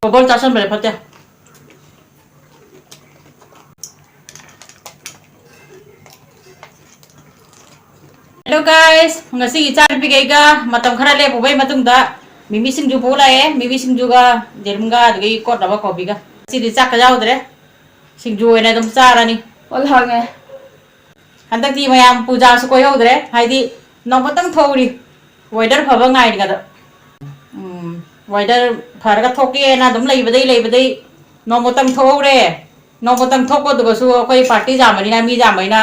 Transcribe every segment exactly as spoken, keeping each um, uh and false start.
Over ꯆꯥꯁꯟꯕꯁꯦ ꯐꯠꯇꯦ꯫ Hello guys, ꯉꯁꯤꯒꯤ ꯏꯆꯥꯅꯨꯄꯤꯈꯩꯒ ꯃꯇꯝ ꯈꯔ ꯂꯦꯞꯄꯨꯕꯩ ꯃꯇꯨꯡꯗ ꯃꯤꯃꯤ ꯁꯤꯡꯖꯨ ꯄꯨ ꯂꯥꯛꯑꯦ꯫ ꯃꯤꯃꯤ ꯁꯤꯡꯖꯨꯒ ꯌꯦꯔꯨꯝꯒ ꯑꯗꯒꯤ ꯀꯣꯠꯅꯕ ꯀꯣꯕꯤꯒ꯫ ꯉꯁꯤꯗꯤ ꯆꯥꯛꯀ ꯌꯥꯎꯗ꯭ꯔꯦ, ꯁꯤꯡꯖꯨ ꯑꯣꯏꯅ ꯑꯗꯨꯝ ꯆꯥꯔꯅꯤ꯫ ꯍꯣꯏ, ꯍꯪꯉꯦ꯫ ꯍꯟꯗꯛꯇꯤ ꯃꯌꯥꯝ ꯄꯨꯖꯥꯁꯨ ꯀꯣꯏꯍꯧꯗ꯭ꯔꯦ, ꯍꯥꯏꯗꯤ ꯅꯣꯡꯃꯇꯪ ꯊꯣꯛꯎꯔꯤ, weather ꯐꯕ ꯉꯥꯏꯔꯤꯉꯩꯗ꯫ ꯎꯝ, weather ꯐꯔꯒ ꯊꯣꯛꯀꯦꯅ ꯑꯗꯨꯝ ꯂꯩꯕꯗꯩ ꯂꯩꯕꯗꯩ ꯅꯣꯡꯃꯇꯪ ꯊꯣꯛꯍꯧꯔꯦ꯫ ꯅꯣꯡꯃꯇꯪ ꯊꯣꯛꯄꯗꯨꯒꯁꯨ ꯑꯩꯈꯣꯏ party ꯌꯥꯝꯕꯅꯤꯅ, ꯃꯤ ꯌꯥꯝꯕꯅꯤꯅ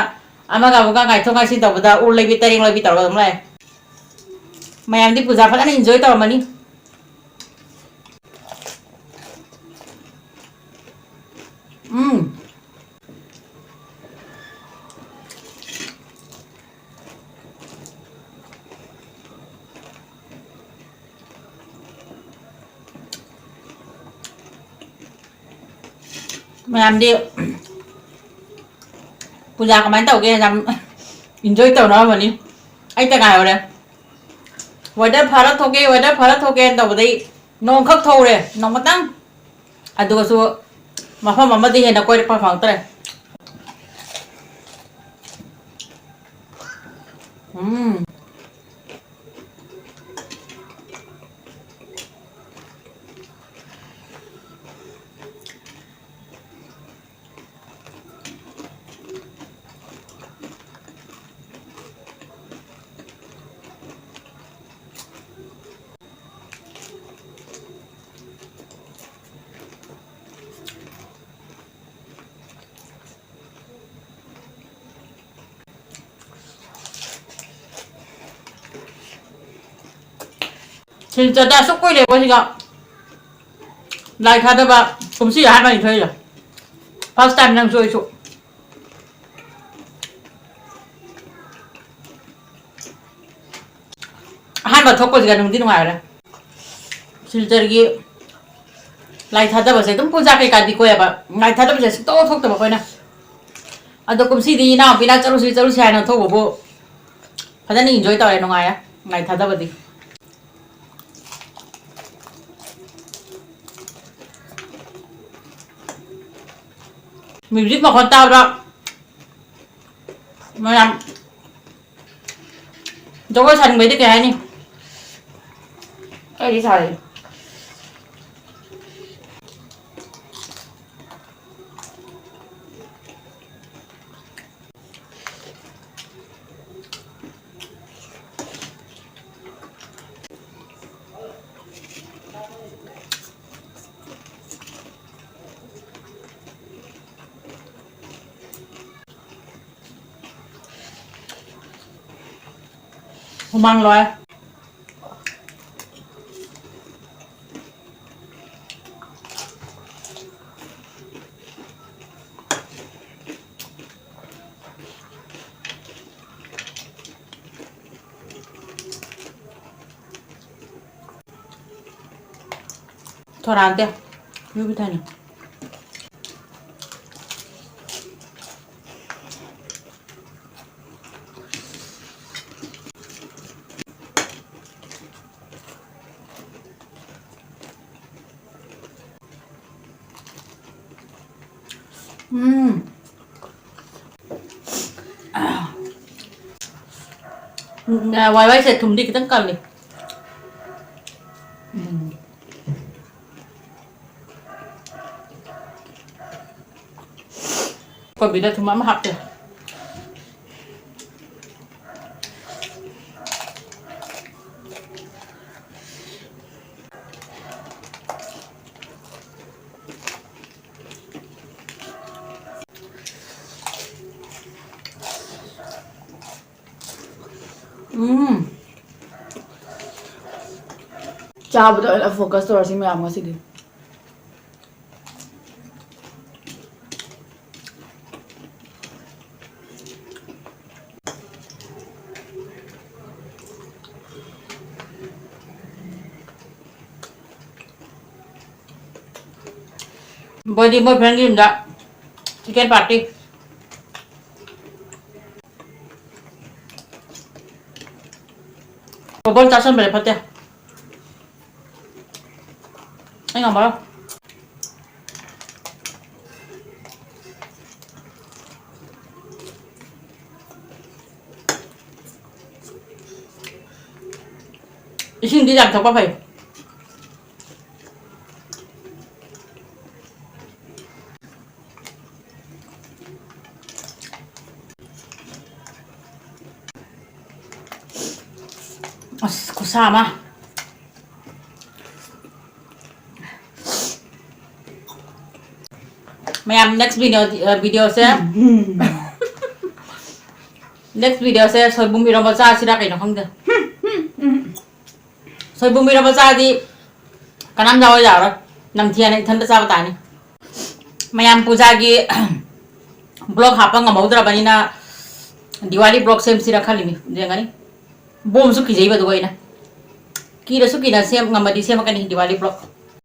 ꯑꯃꯒ ꯑꯃꯒ ꯉꯥꯏꯊꯣꯛ ꯉꯥꯏꯁꯤꯟ ꯇꯧꯕꯗ ꯎꯔ ꯂꯩꯕꯤ ꯇꯔꯦꯡ ꯂꯩꯕꯤ ꯇꯧꯔꯒ ꯑꯗꯨꯝ ꯂꯩ꯫ ꯃꯌꯥꯝꯗꯤ ꯄꯨꯖꯥ ꯐꯖꯅ enjoy ꯇꯧꯔꯝꯃꯅꯤ꯫ ꯎꯝ꯫ ꯃꯌꯥꯝꯗꯤ ꯄꯨꯖꯥ ꯀꯃꯥꯏꯅ ꯇꯧꯒꯦ? ꯌꯥꯝ enjoy ꯇꯧꯅꯔꯝꯃꯅꯤ꯫ ꯑꯩꯇ ꯉꯥꯏꯍꯧꯔꯦ꯫ Weather ꯐꯔ ꯊꯣꯛꯀꯦ, weather ꯐꯔ ꯊꯣꯛꯀꯦꯅ ꯇꯧꯕꯗꯩ ꯅꯣꯡꯈꯛ ꯊꯣꯛꯎꯔꯦ, ꯅꯣꯡꯃꯇꯪ꯫ ꯑꯗꯨꯒꯁꯨ ꯃꯐꯝ ꯑꯃꯗꯤ ꯍꯦꯟꯅ ꯀꯣꯏꯔꯛꯄ ꯐꯪꯉꯛꯇ꯭ꯔꯦ꯫ ꯎꯝ꯫ ꯁꯤꯜꯆꯔꯗ ꯑꯁꯨꯛ ꯀꯨꯏꯔꯦꯀꯣ ꯁꯤꯒ ꯂꯥꯏ ꯊꯥꯗꯕ꯫ ꯀꯨꯝꯁꯤ ꯑꯍꯥꯟꯕꯅꯤ ꯊꯣꯛꯏꯁꯦ, first time ꯅꯪꯁꯨ ꯑꯩꯁꯨ꯫ ꯑꯍꯥꯟꯕ ꯊꯣꯛꯄꯁꯤꯒ ꯅꯨꯡꯗꯤ ꯅꯨꯡꯉꯥꯏꯔꯦ꯫ ꯁꯤꯜꯆꯔꯒꯤ ꯂꯥꯏ ꯊꯥꯗꯕꯁꯦ ꯑꯗꯨꯝ ꯄꯨꯖꯥ ꯀꯩꯀꯥꯗꯤ ꯀꯣꯏꯌꯦꯕ, ꯂꯥꯏ ꯊꯥꯗꯕꯁꯦ ꯁꯨꯡꯇꯣꯛ ꯊꯣꯛꯇꯕ ꯑꯩꯈꯣꯏꯅ꯫ ꯑꯗꯣ ꯀꯨꯝꯁꯤꯗꯤ ꯏꯅꯥꯎꯄꯤꯅ ꯆꯠꯂꯨꯁꯤ ꯆꯠꯂꯨꯁꯤ ꯍꯥꯏꯅ ꯊꯣꯛꯎꯕꯕꯨ ꯐꯖꯅ enjoy ꯇꯧꯔꯦ, ꯅꯨꯡꯉꯥꯏꯔꯦ ꯂꯥꯏ ꯊꯥꯗꯕꯗꯤ꯫ Music ꯃꯈꯣꯟ ꯇꯥꯕ꯭ꯔꯥ? ꯃꯌꯥꯝ ꯖꯒꯣꯏ ꯁꯥꯅꯤꯡꯕꯩꯗꯤ ꯀꯩ ꯍꯥꯏꯅꯤ? ꯑꯩꯗꯤ ꯁꯥꯔꯤ꯫ ꯍꯨꯃꯥꯡ ꯂꯣꯏ꯫ ꯊꯣꯔꯥꯟꯇꯦ꯫ ꯌꯨꯕꯤ ꯊꯥꯏꯅ꯫ ꯎꯝ꯫ ꯎꯝ, ꯋꯥꯏ ꯋꯥꯏꯁꯦ ꯊꯨꯝꯗꯤ ꯈꯤꯇꯪ ꯀꯜꯂꯤ꯫ ꯎꯝ꯫ ꯀꯣꯕꯤꯗ ꯊꯨꯝ ꯑꯃ ꯍꯥꯞꯇꯦ꯫ ꯎꯝ꯫ ꯆꯥꯕꯗ ꯑꯣꯏꯅ focus ꯇꯧꯔꯁꯤ ꯃꯌꯥꯝ ꯉꯁꯤꯗꯤ꯫ ꯕꯣꯏꯗꯤ ꯃꯣꯏ friend ꯒꯤ ꯌꯨꯝꯗ chicken party꯫ ꯕꯣꯕꯣꯟ ꯆꯥꯁꯟꯕꯁꯦ ꯐꯠꯇꯦ꯫ ꯑꯩ ꯉꯝꯃꯔꯣꯏ꯫ ꯏꯁꯤꯡꯗꯤ ꯌꯥꯝ ꯊꯛꯄ ꯐꯩ꯫ ꯑꯁ, ꯈꯨꯠꯁꯥ ꯑꯃ꯫ ꯃꯌꯥꯝ, next video, video ꯁꯦ, next video ꯁꯦ ꯁꯣꯏꯕꯨꯝ ꯏꯔꯣꯝꯕ ꯆꯥꯁꯤꯔꯥ ꯀꯩꯅꯣ ꯈꯪꯗꯦ꯫ ꯁꯣꯏꯕꯨꯝ ꯏꯔꯣꯝꯕ ꯆꯥꯔꯗꯤ ꯀꯅꯥꯝ ꯌꯥꯎꯔ ꯌꯥꯔꯣꯏ꯫ ꯅꯝꯊꯤꯅ ꯏꯊꯟꯇ ꯆꯥꯕ ꯇꯥꯅꯤ꯫ ꯃꯌꯥꯝ ꯄꯨꯖꯥꯒꯤ vlog ꯍꯥꯞꯄ ꯉꯝꯍꯧꯗ꯭ꯔꯕꯅꯤꯅ ꯗꯤꯋꯥꯂꯤ vlog ꯁꯦꯝꯁꯤꯔꯥ ꯈꯜꯂꯤꯅꯤ꯫ ꯌꯦꯡꯒꯅꯤ꯫ ꯕꯣꯝꯁꯨ ꯀꯤꯖꯩꯕ ꯑꯗꯨꯒ ꯑꯩꯅ꯫ ꯀꯤꯔꯁꯨ ꯀꯤꯅ ꯁꯦꯝ ꯉꯝꯃꯗꯤ ꯁꯦꯝꯃꯛꯀꯅꯤ ꯗꯤꯋꯥꯂꯤ vlog꯫